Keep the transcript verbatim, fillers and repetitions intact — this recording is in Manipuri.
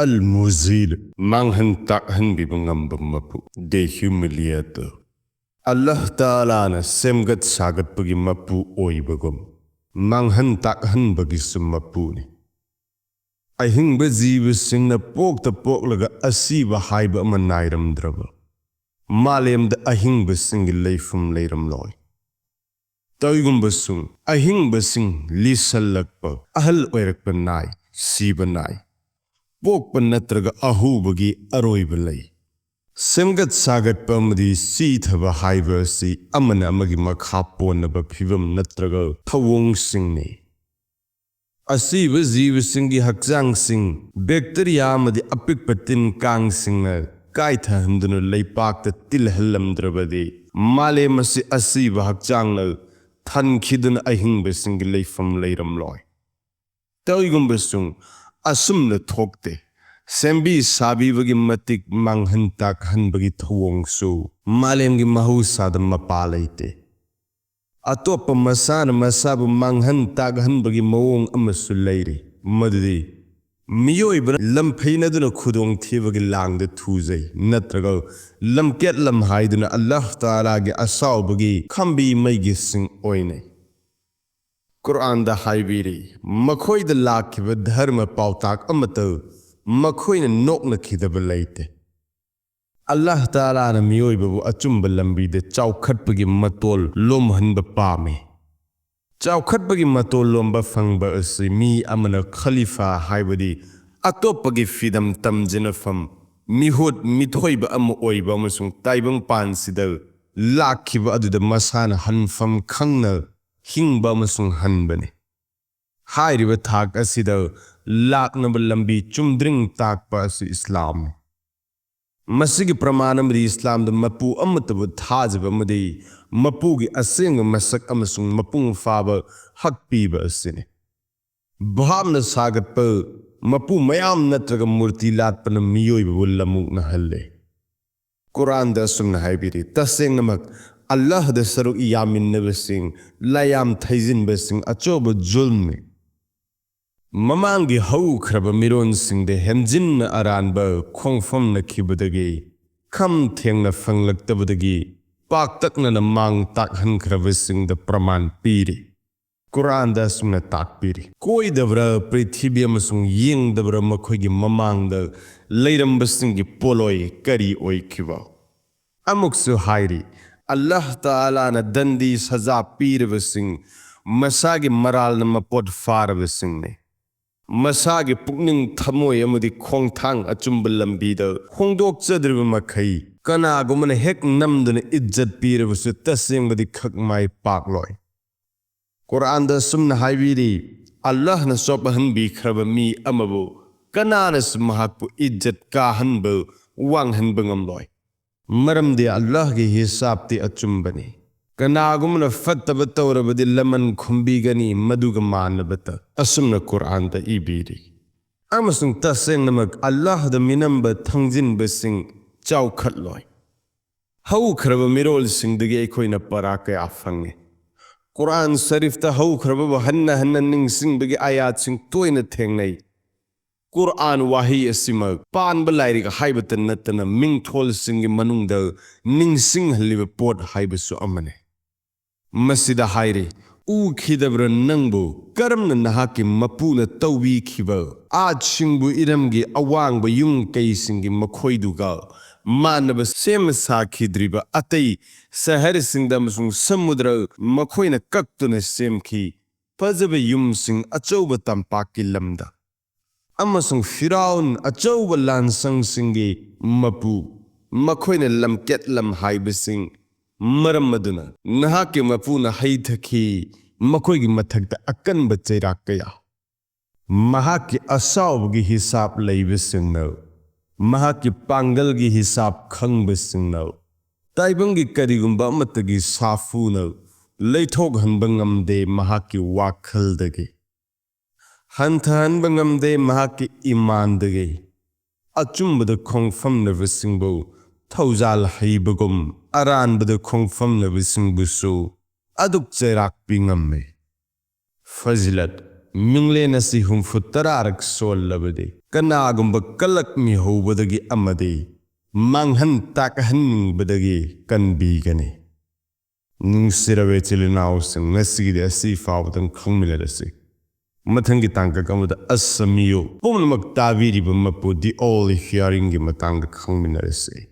Al-Muzil, ꯃꯥꯡꯍꯟ ꯇꯥꯛꯍꯟꯕꯤꯕ ꯉꯝꯕ ꯃꯄꯨ, the Humiliator꯫ ꯑꯜꯂꯥꯍ ꯇꯥꯂꯥꯅ ꯁꯦꯝꯒꯠ ꯁꯥꯒꯠꯄꯒꯤ ꯃꯄꯨ ꯑꯣꯏꯕꯒꯨꯝ, ꯃꯥꯡꯍꯟ ꯇꯥꯛꯍꯟꯕꯒꯤꯁꯨ ꯃꯄꯨꯅꯤ꯫ ꯑꯍꯤꯡꯕ ꯖꯤꯕꯁꯤꯡꯅ ꯄꯣꯛꯇ ꯄꯣꯛꯂꯒ ꯑꯁꯤꯕ ꯍꯥꯏꯕ ꯑꯃ ꯅꯥꯏꯔꯝꯗ꯭ꯔꯕ ꯃꯥꯂꯦꯝꯗ ꯑꯍꯤꯡꯕꯁꯤꯡꯒꯤ ꯂꯩꯐꯝ ꯂꯩꯔꯝꯂꯣꯏ꯫ ꯇꯧꯏꯒꯨꯝꯕꯁꯨꯡ ꯑꯍꯤꯡꯕꯁꯤꯡ ꯂꯤꯁꯜꯂꯛꯄ, ꯑꯍꯜ ꯑꯣꯏꯔꯛꯄ ꯅꯥꯏ, ꯁꯤꯕ ꯅꯥꯏ꯫ ꯄꯣꯛꯄ ꯅꯠꯇ꯭ꯔꯒ ꯑꯍꯧꯕꯒꯤ ꯑꯔꯣꯏꯕ ꯂꯩ꯫ ꯁꯦꯝꯒꯠ ꯁꯥꯒꯠꯄ ꯑꯃꯗꯤ ꯁꯤꯊꯕ ꯍꯥꯏꯕ ꯑꯁꯤ ꯑꯃꯅ ꯑꯃꯒꯤ ꯃꯈꯥ ꯄꯣꯟꯅꯕ ꯐꯤꯚꯝ ꯅꯠꯇ꯭ꯔꯒ ꯊꯧꯑꯣꯡꯁꯤꯡꯅꯤ꯫ ꯑꯁꯤꯕ ꯖꯤꯕꯁꯤꯡꯒꯤ ꯍꯛꯆꯥꯡꯁꯤꯡ, bacteria ꯑꯃꯗꯤ ꯑꯄꯤꯛꯄ ꯇꯤꯟ ꯀꯥꯡꯁꯤꯡꯅ ꯀꯥꯏꯊꯍꯟꯗꯨꯅ ꯂꯩꯄꯥꯛꯇ ꯇꯤꯜꯍꯜꯂꯝꯗ꯭ꯔꯕꯗꯤ, ꯃꯥꯂꯦꯝ ꯑꯁꯤ ꯑꯁꯤꯕ ꯍꯛꯆꯥꯡꯅ ꯊꯟꯈꯤꯗꯨꯅ ꯑꯍꯤꯡꯕꯁꯤꯡꯒꯤ ꯂꯩꯐꯝ ꯂꯩꯔꯝꯂꯣꯏ꯫ ꯇꯧꯏꯒꯨꯝꯕꯁꯨꯡ ꯑꯁꯨꯝꯅ ꯊꯣꯛꯇꯦ꯫ ꯁꯦꯝꯕꯤ ꯁꯥꯕꯤꯕꯒꯤ ꯃꯇꯤꯛ ꯃꯥꯡꯍꯟ ꯇꯥꯛꯍꯟꯕꯒꯤ ꯊꯧꯑꯣꯡꯁꯨ ꯃꯥꯂꯦꯝꯒꯤ ꯃꯍꯧꯁꯥꯗ ꯃꯄꯥ ꯂꯩꯇꯦ꯫ ꯑꯇꯣꯞꯄ ꯃꯁꯥꯅ ꯃꯁꯥꯕꯨ ꯃꯥꯡꯍꯟ ꯇꯥꯛꯍꯟꯕꯒꯤ ꯃꯑꯣꯡ ꯑꯃꯁꯨ ꯂꯩꯔꯤ, ꯃꯗꯨꯗꯤ ꯃꯤꯑꯣꯏꯕꯅ ꯂꯝꯐꯩꯅꯗꯨꯅ ꯈꯨꯗꯣꯡꯊꯤꯕꯒꯤ ꯂꯥꯡꯗ ꯊꯨꯖꯩ, ꯅꯠꯇ꯭ꯔꯒ ꯂꯝꯀꯦꯠ ꯂꯝꯍꯥꯏꯗꯨꯅ ꯑꯜꯂꯥꯍ ꯇꯥꯂꯥꯒꯤ ꯑꯁꯥꯎꯕꯒꯤ ꯈꯥꯝꯕꯤ ꯃꯩꯒꯤꯁꯤꯡ ꯑꯣꯏꯅꯩ꯫ ꯀꯨꯔꯥꯟꯗ ꯍꯥꯏꯕꯤꯔꯤ, ꯃꯈꯣꯏꯗ ꯂꯥꯛꯈꯤꯕ ꯙꯔꯃ ꯄꯥꯎꯇꯥꯛ ꯑꯃꯠꯇ ꯃꯈꯣꯏꯅ ꯅꯣꯛꯅꯈꯤꯗꯕ ꯂꯩꯇꯦ꯫ ꯑꯜꯂꯥꯍ ꯇꯥꯂꯥꯅ ꯃꯤꯑꯣꯏꯕꯕꯨ ꯑꯆꯨꯝꯕ ꯂꯝꯕꯤꯗ ꯆꯥꯎꯈꯠꯄꯒꯤ ꯃꯇꯣꯜ ꯂꯣꯝꯍꯟꯕ ꯄꯥꯝꯃꯤ꯫ ꯆꯥꯎꯈꯠꯄꯒꯤ ꯃꯇꯣꯜ ꯂꯣꯝꯕ ꯐꯪꯕ ꯑꯁꯤ ꯃꯤ ꯑꯃꯅ ꯈꯂꯤꯐꯥ, ꯍꯥꯏꯕꯗꯤ ꯑꯇꯣꯞꯄꯒꯤ ꯐꯤꯗꯝ ꯇꯝꯖꯅꯐꯝ, ꯃꯤꯍꯨꯠ ꯃꯤꯊꯣꯏꯕ ꯑꯃ ꯑꯣꯏꯕ ꯑꯃꯁꯨꯡ ꯇꯥꯏꯕꯪꯄꯥꯟꯁꯤꯗ ꯂꯥꯛꯈꯤꯕ ꯑꯗꯨꯗ ꯃꯁꯥꯅ ꯍꯟꯐꯝ ꯈꯪꯅ ꯍꯤꯡꯕ ꯑꯃꯁꯨꯡ ꯍꯟꯕꯅꯤ꯫ ꯍꯥꯏꯔꯤꯕ ꯊꯥꯛ ꯑꯁꯤꯗ ꯂꯥꯛꯅꯕ ꯂꯝꯕꯤ ꯆꯨꯝꯗ꯭ꯔꯤꯡ ꯇꯥꯛꯄ ꯑꯁꯤ ꯏꯁꯂꯥꯝꯅꯤ꯫ ꯃꯁꯤꯒꯤ ꯄ꯭ꯔꯃꯥꯟ ꯑꯃꯗꯤ ꯏꯁꯂꯥꯝꯗ ꯃꯄꯨ ꯑꯃꯠꯇꯕꯨ ꯊꯥꯖꯕ ꯑꯃꯗꯤ ꯃꯄꯨꯒꯤ ꯑꯁꯦꯡꯕ ꯃꯁꯛ ꯑꯃꯁꯨꯡ ꯃꯄꯨꯡ ꯐꯥꯕ ꯍꯛ ꯄꯤꯕ ꯑꯁꯤꯅꯤ꯫ ꯚꯥꯞꯅ ꯁꯥꯒꯠꯄ ꯃꯄꯨ ꯃꯌꯥꯝ ꯅꯠꯇ꯭ꯔꯒ ꯃꯨꯔꯇꯤ ꯂꯥꯠꯄꯅ ꯃꯤꯑꯣꯏꯕꯕꯨ ꯂꯃꯨꯛꯅꯍꯜꯂꯦ꯫ ꯀꯨꯔꯥꯟꯗ ꯑꯁꯨꯝꯅ ꯍꯥꯏꯕꯤꯔꯤ, "ꯇꯁꯦꯡꯅꯃꯛ ꯑꯜꯂꯥꯍꯗ ꯁꯔꯨꯛ ꯌꯥꯃꯤꯟꯅꯕꯁꯤꯡ, ꯂꯥꯏꯌꯥꯝ ꯊꯩꯖꯤꯟꯕꯁꯤꯡ ꯑꯆꯧꯕ ꯖꯨꯜꯝꯅꯤ"꯫ ꯃꯃꯥꯡꯒꯤ ꯍꯧꯈ꯭ꯔꯕ ꯃꯤꯔꯣꯟꯁꯤꯡꯗ ꯍꯦꯟꯖꯤꯟꯅ ꯑꯔꯥꯟꯕ ꯈꯣꯡꯐꯝꯅꯈꯤꯕꯗꯒꯤ, ꯈꯝ ꯊꯦꯡꯅ ꯐꯪꯂꯛꯇꯕꯗꯒꯤ, ꯄꯥꯛꯇꯛꯅꯅ ꯃꯥꯡ ꯇꯥꯛꯍꯟꯈ꯭ꯔꯕꯁꯤꯡꯗ ꯄ꯭ꯔꯃꯥꯟ ꯄꯤꯔꯤ꯫ ꯀꯨꯔꯥꯟꯗ ꯑꯁꯨꯝꯅ ꯇꯥꯛꯄꯤꯔꯤ: "ꯀꯣꯏꯗꯕ꯭ꯔꯥ ꯄ꯭ꯔꯤꯊꯤꯕꯤ ꯑꯃꯁꯨꯡ ꯌꯦꯡꯗꯕ꯭ꯔꯥ ꯃꯈꯣꯏꯒꯤ ꯃꯃꯥꯡꯗ ꯂꯩꯔꯝꯕꯁꯤꯡꯒꯤ ꯄꯣꯠꯂꯣꯏ ꯀꯔꯤ ꯑꯣꯏꯈꯤꯕ?" ꯑꯃꯨꯛꯁꯨ ꯍꯥꯏꯔꯤ: "ꯑꯜꯂꯥꯍ ꯇꯥꯂꯥꯅ ꯗꯟꯗꯤ ꯁꯖꯥ ꯄꯤꯔꯕꯁꯤꯡ ꯃꯁꯥꯒꯤ ꯃꯔꯥꯜꯅ ꯃꯄꯣꯠ ꯐꯥꯔꯕꯁꯤꯡꯅꯤ꯫ ꯃꯁꯥꯒꯤ ꯄꯨꯛꯅꯤꯡ, ꯊꯃꯣꯏ ꯑꯃꯗꯤ ꯈꯣꯡꯊꯥꯡ ꯑꯆꯨꯝꯕ ꯂꯝꯕꯤꯗ ꯍꯣꯡꯗꯣꯛꯆꯗ꯭ꯔꯤꯕ ꯃꯈꯩ, ꯀꯅꯥꯒꯨꯝꯕꯅ ꯍꯦꯛ ꯅꯝꯗꯨꯅ ꯏꯖꯠ ꯄꯤꯔꯕꯁꯨ ꯇꯁꯦꯡꯕꯗꯤ ꯈꯛ ꯃꯥꯏ ꯄꯥꯛꯂꯣꯏ"꯫ ꯀꯨꯔꯥꯟꯗ ꯑꯁꯨꯝꯅ ꯍꯥꯏꯕꯤꯔꯤ: "ꯑꯜꯂꯥꯍꯅ ꯆꯣꯞꯍꯟꯕꯤꯈ꯭ꯔꯕ ꯃꯤ ꯑꯃꯕꯨ ꯀꯅꯥꯅꯁꯨ ꯃꯍꯥꯛꯄꯨ ꯏꯖꯠ ꯀꯥꯍꯟꯕ, ꯋꯥꯡꯍꯟꯕ ꯉꯝꯂꯣꯏ꯫ ꯃꯔꯝꯗꯤ ꯑꯜꯂꯥꯍꯒꯤ ꯍꯤꯁꯥꯕꯇꯤ ꯑꯆꯨꯝꯕꯅꯤ꯫ ꯀꯅꯥꯒꯨꯝꯕꯅ ꯐꯠꯇꯕ ꯇꯧꯔꯕꯗꯤ ꯂꯃꯟ ꯈꯨꯝꯕꯤꯒꯅꯤ, ꯃꯗꯨꯒ ꯃꯥꯟꯅꯕꯇ"꯫ ꯑꯁꯨꯝꯅ ꯀꯨꯔꯥꯟꯗ ꯏꯕꯤꯔꯤ꯫ ꯑꯃꯁꯨꯡ ꯇꯁꯦꯡꯅꯃꯛ ꯑꯜꯂꯥꯍꯗ ꯃꯤꯅꯝꯕ ꯊꯪꯖꯤꯟꯕꯁꯤꯡ ꯆꯥꯎꯈꯠꯂꯣꯏ꯫ ꯍꯧꯈ꯭ꯔꯕ ꯃꯤꯔꯣꯜꯁꯤꯡꯗꯒꯤ ꯑꯩꯈꯣꯏꯅ ꯄꯔꯥ ꯀꯌꯥ ꯐꯪꯉꯤ꯫ ꯀꯨꯔꯥꯟ ꯁꯔꯤꯐꯇ ꯍꯧꯈ꯭ꯔꯕꯕꯨ ꯍꯟꯅ ꯍꯟꯅ ꯅꯤꯡꯁꯤꯡꯕꯒꯤ ꯑꯥꯌꯥꯠꯁꯤꯡ ꯇꯣꯏꯅ ꯊꯦꯡꯅꯩ꯫ ꯀꯨꯔꯥꯟ ꯋꯥꯍꯩ ꯑꯁꯤꯃꯛ ꯄꯥꯟꯕ ꯂꯥꯏꯔꯤꯛ ꯍꯥꯏꯕꯇ ꯅꯠꯇꯅ ꯃꯤꯡꯊꯣꯜꯁꯤꯡꯒꯤ ꯃꯅꯨꯡꯗ ꯅꯤꯡꯁꯤꯡꯍꯜꯂꯤꯕ ꯄꯣꯠ ꯍꯥꯏꯕꯁꯨ ꯑꯃꯅꯤ꯫ ꯃꯁꯤꯗ ꯍꯥꯏꯔꯤ: "ꯎꯈꯤꯗꯕ꯭ꯔꯥ ꯅꯪꯕꯨ ꯀꯔꯝꯅ ꯅꯍꯥꯛꯀꯤ ꯃꯄꯨꯅ ꯇꯧꯕꯤꯈꯤꯕ ꯑꯥꯠꯁꯤꯡꯕꯨ ꯏꯔꯝꯒꯤ ꯑꯋꯥꯡꯕ ꯌꯨꯝ ꯀꯩꯁꯤꯡꯒꯤ ꯃꯈꯣꯏꯗꯨꯒ ꯃꯥꯟꯅꯕ ꯁꯦꯝ ꯁꯥꯈꯤꯗ꯭ꯔꯤꯕ ꯑꯇꯩ ꯁꯍꯔꯁꯤꯡꯗ ꯑꯃꯁꯨꯡ ꯁꯃꯨꯗ꯭ꯔ ꯃꯈꯣꯏꯅ ꯀꯛꯇꯨꯅ ꯁꯦꯝꯈꯤ, ꯐꯖꯕ ꯌꯨꯝꯁꯤꯡ ꯑꯆꯧꯕ ꯇꯝꯄꯥꯛꯀꯤ ꯂꯝꯗ"? ꯑꯃꯁꯨꯡ ꯐꯤꯔꯥꯎꯟ, ꯑꯆꯧꯕ ꯂꯥꯟꯁꯪꯁꯤꯡꯒꯤ ꯃꯄꯨ, ꯃꯈꯣꯏꯅ ꯂꯝꯀꯦꯠ ꯂꯝꯍꯥꯏꯕꯁꯤꯡ, ꯃꯔꯝ ꯑꯗꯨꯅ ꯅꯍꯥꯛꯀꯤ ꯃꯄꯨꯅ ꯍꯩꯊꯈꯤ, ꯃꯈꯣꯏꯒꯤ ꯃꯊꯛꯇ ꯑꯀꯟꯕ ꯆꯩꯔꯥꯛ ꯀꯌꯥ꯫ ꯃꯍꯥꯛꯀꯤ ꯑꯁꯥꯎꯕꯒꯤ ꯍꯤꯁꯥꯞ ꯂꯩꯕꯁꯤꯡꯅ, ꯃꯍꯥꯛꯀꯤ ꯄꯥꯡꯒꯜꯒꯤ ꯍꯤꯁꯥꯞ ꯈꯪꯕꯁꯤꯡꯅ, ꯇꯥꯏꯕꯪꯒꯤ ꯀꯔꯤꯒꯨꯝꯕ ꯑꯃꯠꯇꯒꯤ ꯁꯥꯐꯨꯅ ꯂꯩꯊꯣꯛꯍꯟꯕ ꯉꯝꯗꯦ ꯃꯍꯥꯛꯀꯤ ꯋꯥꯈꯜꯗꯒꯤ꯫ ꯍꯟꯊꯍꯟꯕ ꯉꯝꯗꯦ ꯃꯍꯥꯛꯀꯤ ꯏꯃꯥꯟꯗꯒꯤ꯫ ꯑꯆꯨꯝꯕꯗ ꯈꯣꯡꯐꯝꯅꯕꯁꯤꯡꯕꯨ ꯊꯧꯖꯥꯜ ꯍꯩꯕꯒꯨꯝ, ꯑꯔꯥꯟꯕꯗ ꯈꯣꯡꯐꯝꯅꯕꯁꯤꯡꯕꯨꯁꯨ ꯑꯗꯨꯛ ꯆꯩꯔꯥꯛꯄꯤ ꯉꯝꯃꯤ꯫ ꯐꯖꯤꯂꯠ, ꯃꯤꯡꯂꯦꯟ ꯑꯁꯤ ꯍꯨꯝꯐꯨ ꯇꯔꯥꯔꯛ ꯁꯣꯜꯂꯕꯗꯤ, ꯀꯅꯥꯒꯨꯝꯕ ꯀꯂꯛꯃꯤ ꯍꯧꯕꯗꯒꯤ ꯑꯃꯗꯤ ꯃꯥꯡꯍꯟ ꯇꯥꯛꯍꯟꯅꯤꯡꯕꯗꯒꯤ ꯀꯟꯕꯤꯒꯅꯤ꯫ ꯅꯨꯡꯁꯤꯔꯕ ꯏꯆꯤꯜ ꯏꯅꯥꯎꯁꯤꯡ, ꯉꯁꯤꯒꯤꯗꯤ ꯑꯁꯤ ꯐꯥꯎꯕꯗꯪ ꯈꯪꯃꯤꯟꯅꯔꯁꯤ꯫ ꯃꯊꯪꯒꯤ ꯇꯥꯡꯀꯛ ꯑꯃꯗ ꯑꯁꯥꯃꯤꯌꯣ ꯄꯨꯝꯅꯃꯛ ꯇꯥꯕꯤꯔꯤꯕ ꯃꯄꯨ ꯗꯤ ꯑꯣꯜ ꯍꯤꯌꯥꯔꯤꯡꯒꯤ ꯃꯇꯥꯡꯗ ꯈꯪꯃꯤꯟꯅꯔꯁꯤ꯫